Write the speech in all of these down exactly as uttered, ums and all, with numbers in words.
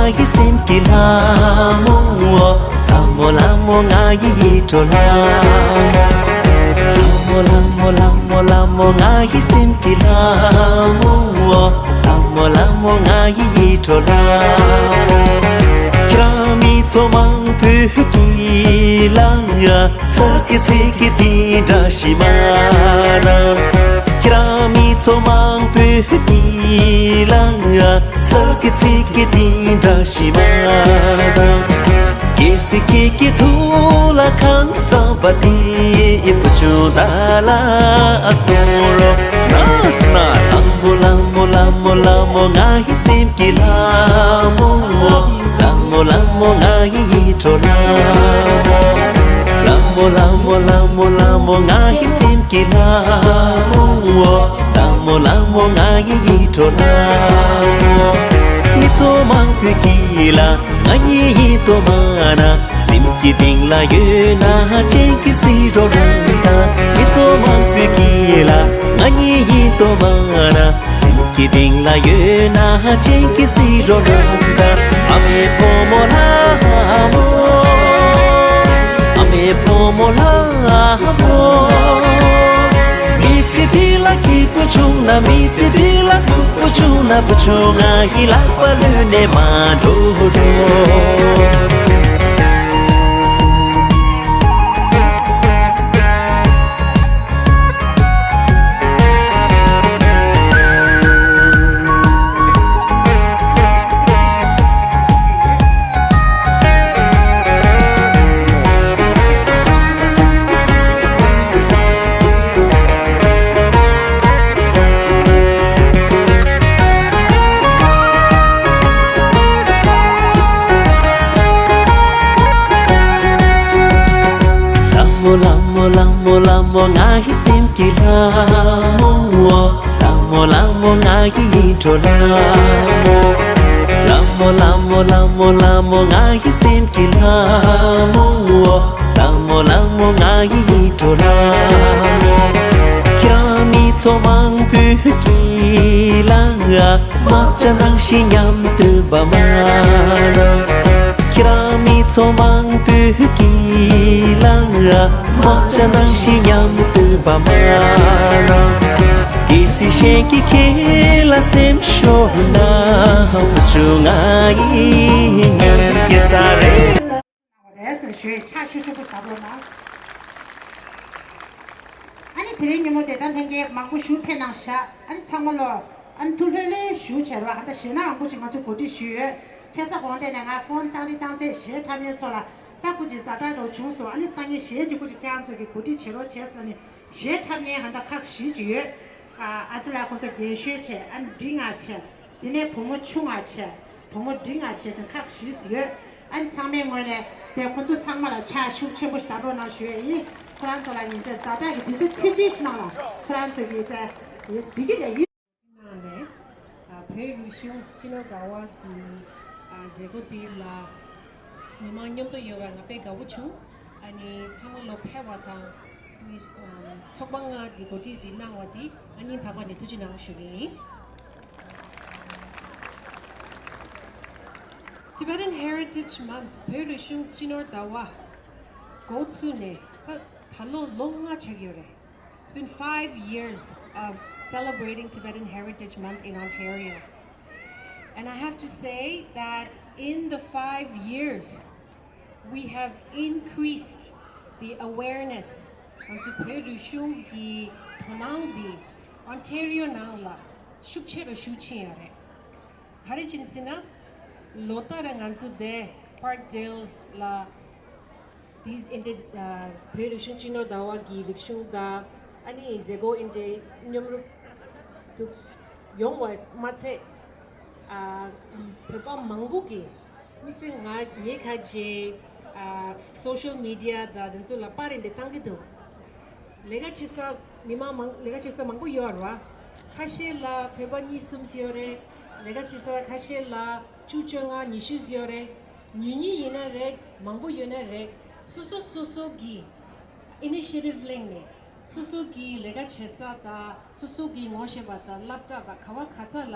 ང་ཡི་སེམས་ཀྱི་ལྷ་མོ། ལྷ་མོ་ལྷ་མོ་ང་ཡི་ཡིད་འཕྲོག་ལྷ་མོ། ལྷ་མོ་ལྷ་མོ་ལྷ་མོ་ལྷ་མོ་ང་ཡི་སེམས་ཀྱི་ལྷ་མོ། ལྷ་མོ་ལྷ་མོ་ང་ཡི་ཡིད་འཕྲོག་ལྷ་མོ། ཁྱེད་རང་མི་ཚོ་མང་པོས་ཀྱི་ལང་ས་ཀི་ཚི་ཀི་དེ་འདྲ་ཞིག་མ་ར། ཁྱེད་རང་མི་ཚོ་མང་པོས་ཀྱི་ལང་ས་ཀི་ཚི་ཀི་དེ་འདྲ་ཞིག་མ་ར། གལ་སྲིད་ཁྱེད་ཀྱི་ཐུགས་ལ་ཁང་བཟང་པ་དེ་ཨི་བུ་ཆུང་ད་ལ་ཨ་སོང་རོ་ན་སྣ། ལྷ་མོ་ལྷ་མོ་ལྷ་མོ་ལྷ་མོ་ང་ཡི་སེམས་ཀྱི་ལྷ་མོ། ལྷ་མོ་ལྷ་མོ་ང་ཡི་ཡིད་འཕྲོག་ལྷ་མོ། ལྷ་མོ་ལྷ་མོ་ལྷ་མོ་ལྷ་མོ་ང་ཡི་སེམས་ཀྱི་ལྷ་མོ། ལྷ་མོ་ལྷ་མོ་ང་ཡི་ཡིད་འཕྲོག་ལྷ་མོ། མི་ཚོ་མང་པོས་ཀྱི་ལ་ང་གཉིས་ཡིན་དོ་མ་ན། སེམས་ཀྱི་གཏིང་ལ་ཡོད་ན་ཅན་གྱི་སི་རོ་རང་ད། མི་ཚོ་མང་པོས་ཀྱི་ལ་ང་གཉིས་ཡིན་དོ་མ་ན། སེམས་ཀྱི་གཏིང་ལ་ཡོད་ན་ཅན་གྱི་སི་རོ་རང་ད། ཨ་མའི་བུ་མོ་ལྷ་མོ། ཨ་མའི་བུ་མོ་ལྷ་མོ། མི་ཚེ་འདི་ལ་སྐྱིད་པོ་བྱུང་ན། མི་ཚེ་འདི་ལ་སྡུག་པོ་བྱུང་ན། བུ་ཆུང་ང་ཡི་ལག་པ་ལུས་ནས་མ་འགྲོ་རོགས། ལྷ་མོ་ལྷ་མོ་ལྷ་མོ་ལྷ་མོ་ང་ཡི་སེམས་ཀྱི་ལྷ་མོ། ལྷ་མོ་ལྷ་མོ་ང་ཡི་ཡིད་འཕྲོག་ལྷ་མོ། ལྷ་མོ་ལྷ་མོ་ལྷ་མོ་ལྷ་མོ་ང་ཡི་སེམས་ཀྱི་ལྷ་མོ། ལྷ་མོ་ལྷ་མོ་ང་ཡི་ཡིད་འཕྲོག་ལྷ་མོ། ཁྱེད་རང་མི་ཚོ་མང་པོས་ཀྱི་ལ་ང་མ་བྱ་ནང་བཞིན་མཉམ་སྟོན་པ་མ་ན། ཁྱེད་རང་མི་ཚོ་མང་པོས་ཀྱི་ལ་ང་མ་བྱ་ནང་བཞིན་མཉམ་སྟོན་པ་མ་ན། གལ་སྲིད་གཞན་གྱིས་ཁྱེད་ལ་སེམས་ཤོར་ན། བུ་ཆུང་ང་ཡི་ཉམས་སྐྱེ་ས་རེད། རེད་ཟེར་ཞུས། ཕྱག་ཤུགས་ཆེན་པོ་བརྡབ་རོགས་གནང་། ཨ་ནི་དེ་རིང་ཉིན་མོ་དེ་ལྟར་ལྷན་རྒྱས་མང་པོ་བཞུགས་ཕེབས་གནང་ཤག་ཨ་ནི་ཚང་མ་ལོ་ཨ་ནི་ཐུགས་ལྷོད་ལྷོད་བཞུགས་བྱས་རོགས། ཨ་ད་ཞེད་སྣང་མང་པོ་ཅིག་ང་ཚོས་གོ་སྒྲིག་ཞུས་ཡོད། ཁ་སང་དགོང་དེ་ནས་ང་ཕོན་བཏང་རིང་བཏང་ཚད་གཞས་འཁྲབ་མཁན་ཚོ་ལ་ད་སྐུ་མཁྱེན་ཛ་དྲག་འདྲ་བོ་བྱུང་སོང་། ཨ་ནི་སང་ཉིན་གཞས་ཅིག་སྐུ་མཁྱེན་ཁྱེད་རང་ཚོ་གིས་གོ་སྒྲིག་བྱེད་རོགས་བྱས་ཟེར་ནས་གཞས་འཁྲབ་མཁན་ཧ་ད་ཁག་བཞི་ཅིག་ཡོད། ཨ་ཨ་ཅེ་ལགས་ཁོང་ཚོ་རྒན་ཤོས་བྱས། ཨ་ནི་འབྲིང་ང་བྱས། དེ་ནས་བུ་མོ་ཆུང་ང་བྱས། བུ་མོ་འབྲིང་ང་བྱས་ཟེར་ཁག་བཞི་ཡོད། ཨ་ནི་ཚང་མའི་ངོས་ནས་དེ་ཁོང་ཚོ་ཚང་མ་ལ་ཕྱག་ཤུགས་ཆེན་པོ་ཞིག་བརྡབ་རོགས་གནང་ཞུ་ཡས་ཡིན། ཁོ་རང་ཚོ་ལ་ཉིན་རྒྱབ་ཛ་དྲག་གི་དུས་ཚོད་ཁྱོན་ཅིག་གནང་ལ་ཁོ་རང་ཚོ་གིས་དེ་འགྲིག་གི་རེད་ཡིན། གནང་ནས་བོད་རིག་གཞུང་སྤྱི་ནོར་ཟླ་བ་གི་མཛད་སྒོ་འདི་ལ་མི་མང་མཉམ་དུ་ཡོད་པ་ང་དཔེ་དགའ་བོ་བྱུང་། ཨ་ནི་ཚང་མ་ལོ་ཕེབས་པ་དང་། ཚོགས་པ་ལྔ་གི་གོ་སྒྲིག་འདི་གནང་བ་འདི་ཨ་སྙིང་ཐག་པ་ནས་ཐུགས་རྗེ་གནང་ཞུ་གི་ཡིན། Tibetan Heritage Month བོད་རིག་གཞུང་སྤྱི་ནོར་ཟླ་བ་འགོ་བཙུགས་ནས་ད་ད་ལོ་ལོ་ལྔ་ཆགས་ཡོད་རེད། It's been five years of celebrating Tibetan Heritage Month in Ontario. And I have to say that in the five years, we have increased the awareness. ང་ཚོ་བོད་རིག་གཞུང་གི་དོ་སྣང་འདི་Ontario ནང་ལ་ཤུགས་ཆེ་རུ་ཤུགས་ཆེན་ཡོད་རེད། ག་རེ་བྱས་ནས་ཟེར་ན། ལོ་ལྟར་ང་ཚོ་དེ་Parkdale ལ་དེ་ཨིན་ཏེ་བོད་རིག་གཞུང་སྤྱི་ནོར་ཟླ་བ་གི་རིག་གཞུང་དང་ཨ་ནི་མཛད་སྒོ་ཨིན་ཏེ་མཉམ་རུབ་འདུག་ཡོང་བ་མ་ཚད། བོད་པ་མང་པོ་གིས་དམིགས་བསལ་ང་ངའི་ཁ་ཆེ་social media དང་དེ་ཚོ་ལ་པར་རེ་འདྲ་བཏང་གི་འདུག་ལས་ཀ་བྱེད་ས་མི་མང་མང་ལས་ཀ་བྱེད་ས་མང་པོ་ཡོད་རེད་བ། ཁ་ཤས་ལ་བོད་པ་གཉིས་གསུམ་ཡོད་རེད། ལས་ཀ་བྱེད་ས་ཁ་ཤས་ལ་བཅུ་བཅོ་ལྔ་ཉི་ཤུ་ཡོད་རེད། ཉུང་ཉུང་ཡིན་ན་རེད། མང་པོ་ཡོད་ན་རེད། སོ་སོ་སོ་སོ་གི་initiative གླེང་ནས་སོ་སོ་གི་ལས་ཀ་བྱེད་ས་དང་སོ་སོ་གི་ངོ་ཤེས་པ་དང་སློབ་གྲྭ་དང་ག་བ་ག་ས་ལ་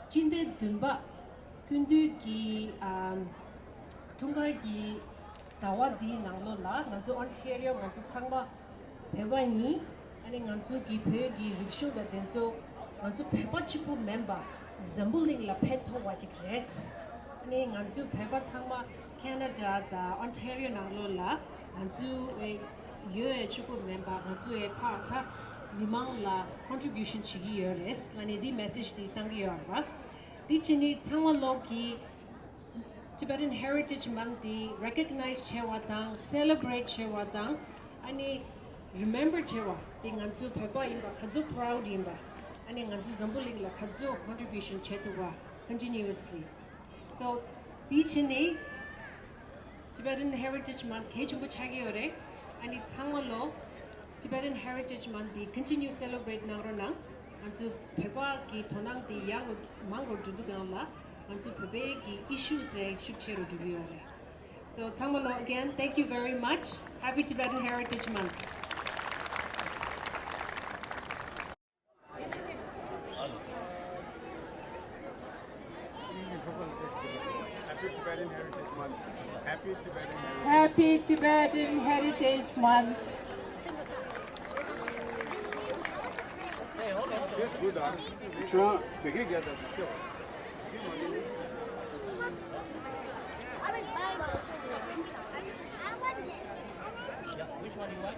སྤྱི་ཟླ་བདུན་པ་ སྐུ་མདུན་གྱི་ཨམ་འཁྲུངས་སྐར་གྱི་ཟླ་བ་འདིའི་ནང་ལོགས་ལ་ང་ཚོ་ཨོན་ཊེ་རི་ཡོ་ང་ཚོ་ཚང་མ་བོད་པ་ཡིན། ཨ་ནི་ང་ཚོ་གི་བོད་ཀྱི་རིག་གཞུང་དང་དེ་ཚོ་ང་ཚོ་བོད་པ་གཅིག་པུ་མིན་པ་འཛམ་བུ་གླིང་ལ་ཕན་ཐོགས་པ་ཅིག་རེད། ཨ་ནི་ང་ཚོ་བོད་པ་ཚང་མ་ཁེ་ན་ཌ་དང་ཨོན་ཊེ་རི་ཡོ་ནང་ལོགས་ལ་ང་ཚོ་ཨེ་ཡོད་ཨེ་གཅིག་པུ་མིན་པ་ང་ཚོ་ཨེ་ཕ་ཁ་མི་མང་ལ་ཀོན་ཊི་བྷིའུ་ཤན་བྱེད་ཀྱི་ཡོད་རེད། ཨ་ནི་འདི་མེ་སེཇ་འདི་བཏང་གི་ཡོད་རེད་པ། འདི་བྱས་ནས་ཚང་མ་ལོག་གི Tibetan Heritage Month འདི་recognize བྱེད་པ་དང་celebrate བྱེད་པ་དང་ཨ་ནི་remember བྱེད་པ་འདི་ང་ཚོ་བོད་པ་ཡིན་པ་ག་ཚོད་proud ཡིན་པ་ཨ་ནི་ང་ཚོ་འཛམ་བུ་གླིང་ལ་ག་ཚོད་contribution བྱེད་ཐུབ་པ་continuously. So འདི་བྱས་ནས་Tibetan Heritage Month གལ་ཆེན་པོ་ཆགས་ཀྱི་ཡོད་རེད། ཨ་ནི་ཚང་མ་ལོ་Tibetan Heritage Month འདི་continue celebrate གནང་རོགས་གནང་། ང་ཚོ་བོད་པ་གི་དོ་སྣང་འདི་ཡག་རུ་མང་རུ་འགྲོ་དུས་སྒང་ལ་ང་ཚོ་བོད་པའི་གི་issues ཟེར་ཤུགས་ཆེ་རུ་འགྲོ་གི་ཡོད་རེད། So ཚང་མ་ལོ་again thank you very much. Happy Tibetan Heritage Month. Happy Tibetan Heritage Month. Happy Tibetan Heritage. Happy Tibetan Heritage Month. Yes, good, ah. Sure. Which one you want?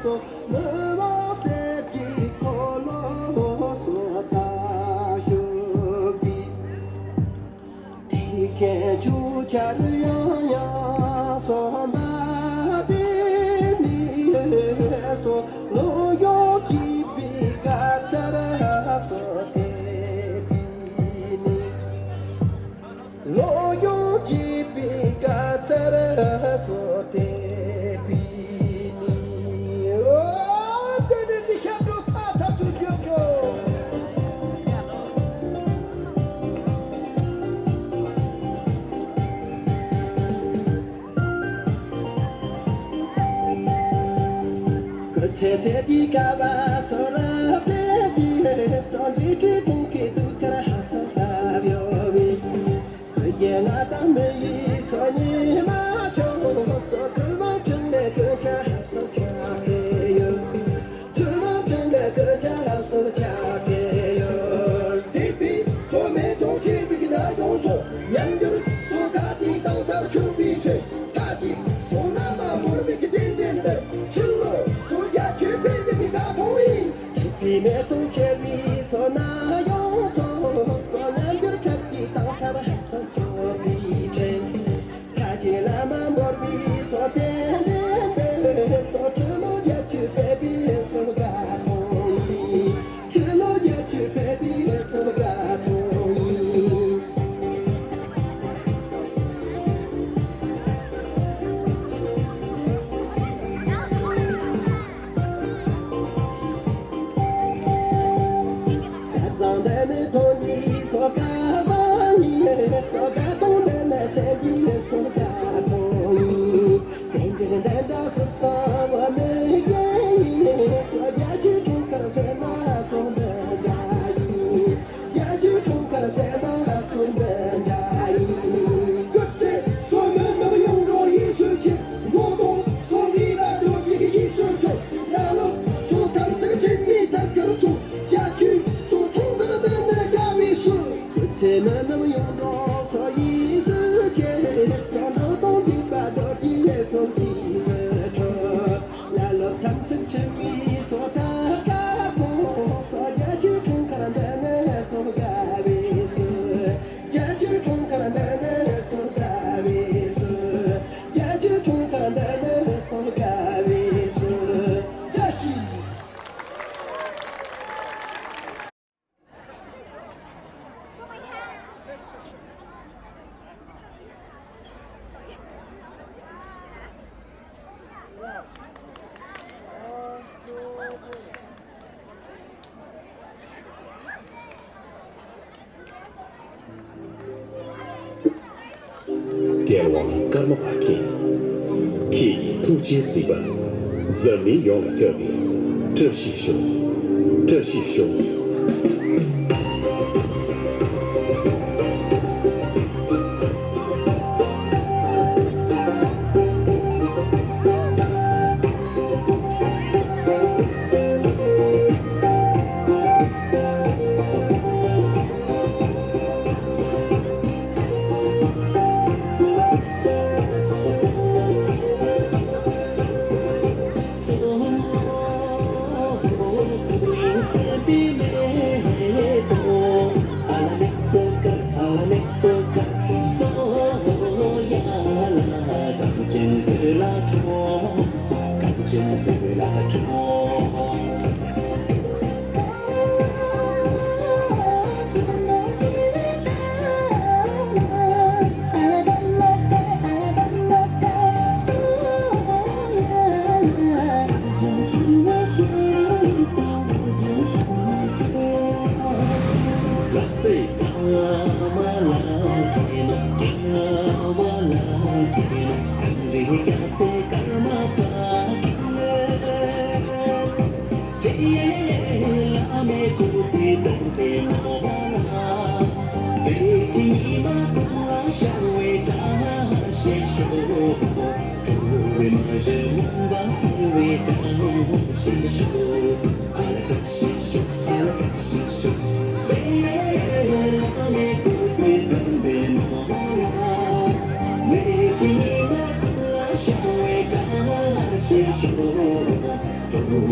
སོ། མི་དབང་གསེར་གྱི་འཁོར་ལོ་སོགས་དང་བཞུགས་པའི། ཐེག་ཆེན་ཆོས་ཆར་ཡང་ཡང་གསོལ་བ་འབུལ་ནས་སོ། བློ་ཡུལ་གཅིག་པའི་དགའ་ཚལ་སོགས་དེད་པའི་ནི། བློ་ཡུལ་གཅིག་པའི་དགའ་ཚལ་སོགས་དེད་པའི་ནི། ཨོ། དེ་ནས་དེ་ཞབས་བྲོ་ཚ་ཐག་ཆོད་རྒྱུ་རྒྱུ། སྐུ་ཚེ་ཟད་དེ་དཀའ་བ་སོགས་རབ་སྟེར་གྱིས། སངས་རྒྱས་ཀྱི་དུང་གི་གདུགས་དཀར་ཧ་སང་བབས་ཡོད་པའི། ཡན་ལག་དང་མི་ཡི་སོ་ཉི་མ་ཆོས་སོགས། ཐུན་མོང་ཕྲིན་ལས་ཀུན་ཀྱང་ཧ་སང་ཆ་གས་ཡོད། ཐུན་མོང་ཕྲིན་ལས་ཀུན་ཀྱང་ཧ་སང་ཆ་གས་ཡོད། དེ་པའི་སོ་མེ་ཏོག་ཆེ་བའི་ན་ཡོང་སོ། ཉམས་འགྱུར་སོ་ག་དེ་དང་ཐབས་ཆུ་བའི་ཆེ། ད་ཅི་སོ་ན་མ་མོར་མི་གི་དེ་འདྲེན་འདི། ཕྱི་ལོ་སོ་རྒྱ་ཆོས་པའི་མི་གི་དགའ་ཐོང་ཡིན། དེ་པའི་མེ་ཏོག་ཆེ་བའི་སོ་ན་ཡོང་སོ། སོ་ཉམས་འགྱུར་ཁབ་ཀྱི་དང་ཐབས་ཧ་སང་ཆོས་པའི་ཆེ། ད་ཅི་བླ་མ་འབོར་བའི་སོ་དེ་འདྲེན་འདི། སོ་ཁྲི་ལོ་བརྒྱད་ཅུ་ཕེབས་པའི་སོ་དགའ་ཐོང་ཡིན། ཁྲི་ལོ་བརྒྱད་ཅུ་ཕེབས་པའི་སོ་དགའ་ཐོང་ཡིན། ཁ་སང་འདི་ནི་ཐོང་གི་སོ་ཁ་སང་ཡིན། སོ་དགའ་ཐོང་འདི་ནི་སེམས་ཀྱི་སོ་དགའ་ཐོང་ཡིན། དེང་འདིར་འདི་འདྲ་སུ་སོང་བ་མེད་ཀྱི་ཡིན། སོ་བརྒྱད་ཅུའི་འཁྲུངས་སྐར་ཟེར་ན་སོ་འདི་འདྲ་ཡིན། བརྒྱད་ཅུའི་འཁྲུངས་སྐར་ཟེར་ན་སོ་འདི་འདྲ་ཡིན། སྐུ་ཚེ་སོ་མི་རྣམས་ཡོངས་རྫོགས་ཡིད་སུ་ཆེ། མགོ་སྟོང་སོ་ལི་ར་ལོ་ཡིག་ཡིད་སུ་ཆོག་ལ་ལོ་སོ་ཐམས་ཅད་ཁྲིད་མི་ཐབས་ཀྱི་སོ། བརྒྱད་ཅུའི་སོ་འཁྲུངས་སྐར་འདི་ནི་དགའ་བའི་སོ། སྐུ་ཚེ་མི་རྣམས་ཡོངས་རྫོགས་སོ་ཡིད་སུ་ཆེ། སོ་འགྲོ་དང་འཇིགས་པ་སྡུག་བསྔལ་སོ་ཡིད་སུ་ཆོག་ལ་ལོ་ཐམས་ཅད་ཁྲིད་མི་སོ་ད་ཁ་ཚོང་སོ། བརྒྱད་ཅུའི་འཁྲུངས་སྐར་འདི་ནི་སོ་དགའ་བའི་སོ། བརྒྱད་ཅུའི་འཁྲུངས་སྐར་འདི་ནི་སོ་དགའ་བའི་སོ། བརྒྱད་ཅུའི་འཁྲུངས་སྐར་འདི་ནི་སོ་དགའ་བའི་སོ། བཀྲ་ཤིས། རྒྱལ་དབང་ཀརྨ་པ་མཁྱེན། ཁྱེད་ཀྱི་ཐུགས་རྗེའི་གཟིགས་པ། འཛམ་གླིང་ཡོངས་ལ་ཁྱབ་པའི་བཀྲ་ཤིས་ཤོག་བཀྲ་ཤིས་ཤོག Thank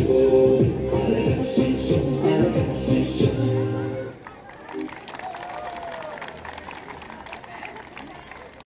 you.